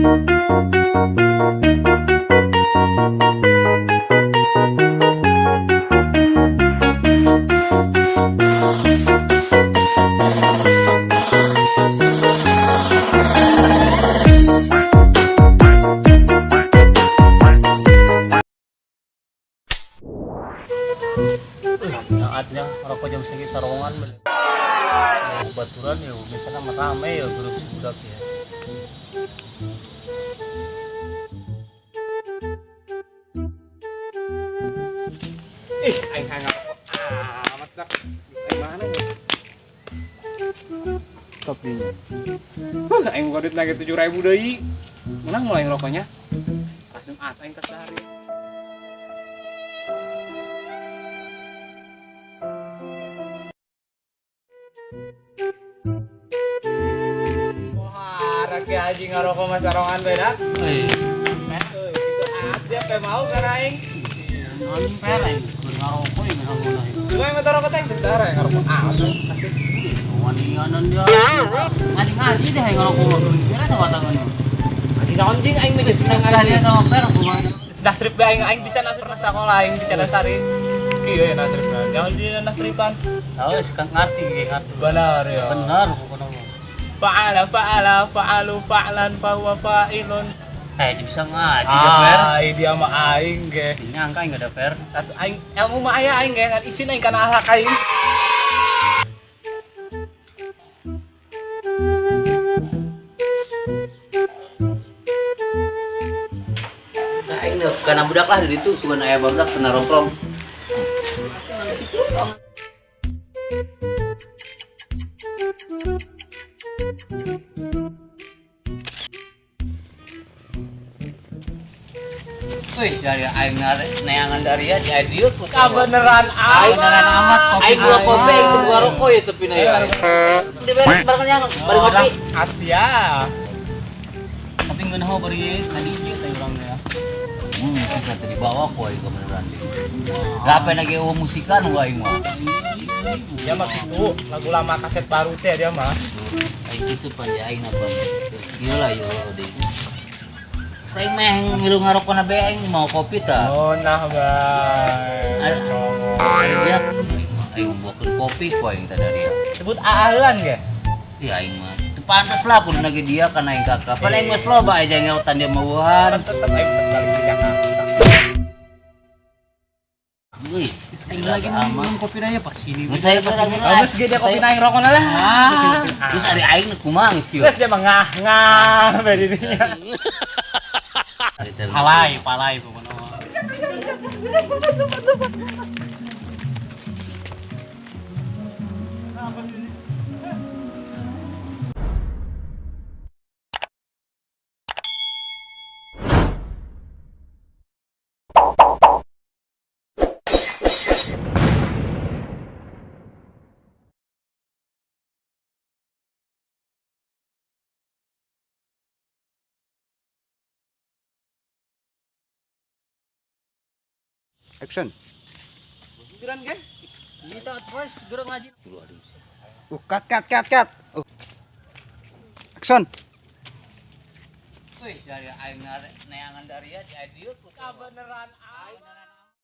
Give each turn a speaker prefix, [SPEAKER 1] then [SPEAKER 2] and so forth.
[SPEAKER 1] Naatnya rokok jam segi sarongan beli. Baturan ya misalnya rame ya grup budak ya.
[SPEAKER 2] Ih, aing hayang ngarokok amat dak. Aing mana nih?
[SPEAKER 3] Top dinya.
[SPEAKER 2] Huh, aing buka duit lagi 7.000 deui. Menang mulai ngerokoknya. Langsung at aing tas sehari. Wah, rakyat haji ngarokok mas sarongan beda.
[SPEAKER 1] Eh,
[SPEAKER 2] Euy, gitu aja pe mau kan aing.
[SPEAKER 1] non per aing keur ngarokok ya ngarokok lah.
[SPEAKER 2] Cuma yang rokok teh geus darah yang ngarokok amat asli.
[SPEAKER 1] Wani-wanan dia. Ngadi-ngadi deh aing ngarokok mah. Kira sama tangan.
[SPEAKER 2] Haji naon jing aing mah geus
[SPEAKER 1] Terserah dia sama per kumaha.
[SPEAKER 2] Nasrib aing aing bisa nasrib pernah sekolah aing di Cadasari. Kieu ya nasrib. Jangan di nasriban.
[SPEAKER 1] Tahu sekarang ngerti kayak ngerti.
[SPEAKER 2] Benar ya.
[SPEAKER 1] Benar pokoknya mah.
[SPEAKER 2] Fa'ala fa'ala fa'alu fa'lan fa huwa fa'ilun.
[SPEAKER 1] Eh, dia bisa ngaji dia per.
[SPEAKER 2] Ah, dia mah aing ge.
[SPEAKER 1] Nyangka aing ada per.
[SPEAKER 2] Atuh aing ilmu mah aya aing ge ngan isin aing kana akhlak aing.
[SPEAKER 4] Aing deh, karena budak lah di ditu sugan aya barudak pernah rongkrong. Wih, dari aing neangan dari ya, di dieu ku.
[SPEAKER 2] Kabeneran
[SPEAKER 4] Aing
[SPEAKER 2] amat.
[SPEAKER 1] Amat kopi.
[SPEAKER 4] Aing dua kopi, aing dua rokok ya tapi na ya. Diberes bareng nya, bari ngopi.
[SPEAKER 2] Asia.
[SPEAKER 1] Tapi ngeunah bari tadi ieu teh urang teh.
[SPEAKER 4] Musik teh dibawa ku aing kebeneran. Lah apa lagi eueuh musikan gua aing mah.
[SPEAKER 2] Dia mah gitu, lagu lama kaset baru teh dia mah.
[SPEAKER 4] Aing kitu pan ya aing apa. Ieu lah ieu deui. Saya meh ngilu ngarokona be aing mau kopi ta.
[SPEAKER 2] Oh nah bae.
[SPEAKER 4] Ada dia aing buakeun kopi ku aing teh dari dia.
[SPEAKER 2] Sebut aalan ge.
[SPEAKER 4] Iya aing mah. Teu pantes lah kudu nage dia kana aing kakak. Pan aing geus loba aja ngeutan dia mauhan.
[SPEAKER 2] Tetep aing pas balik ke Jakarta.
[SPEAKER 4] Wih,
[SPEAKER 1] Aing lagi minum kopi dah ya pas sini.
[SPEAKER 4] Geus saya geus lagi.
[SPEAKER 2] Oh, geus ge dia kopi na aing rokona lah.
[SPEAKER 4] Terus ari aing kumaha geus kieu.
[SPEAKER 2] Terus dia mah ngah ngah be di dinya.
[SPEAKER 1] Palai, palai pokoknya mah.
[SPEAKER 3] Action.
[SPEAKER 2] Tiduran ge.
[SPEAKER 1] Kita terus gerak ngaji.
[SPEAKER 3] Cut cut cut cut. Action.
[SPEAKER 4] Wih, dari aing neangan dari ya, di dieu ku.
[SPEAKER 2] Kabeneran amat.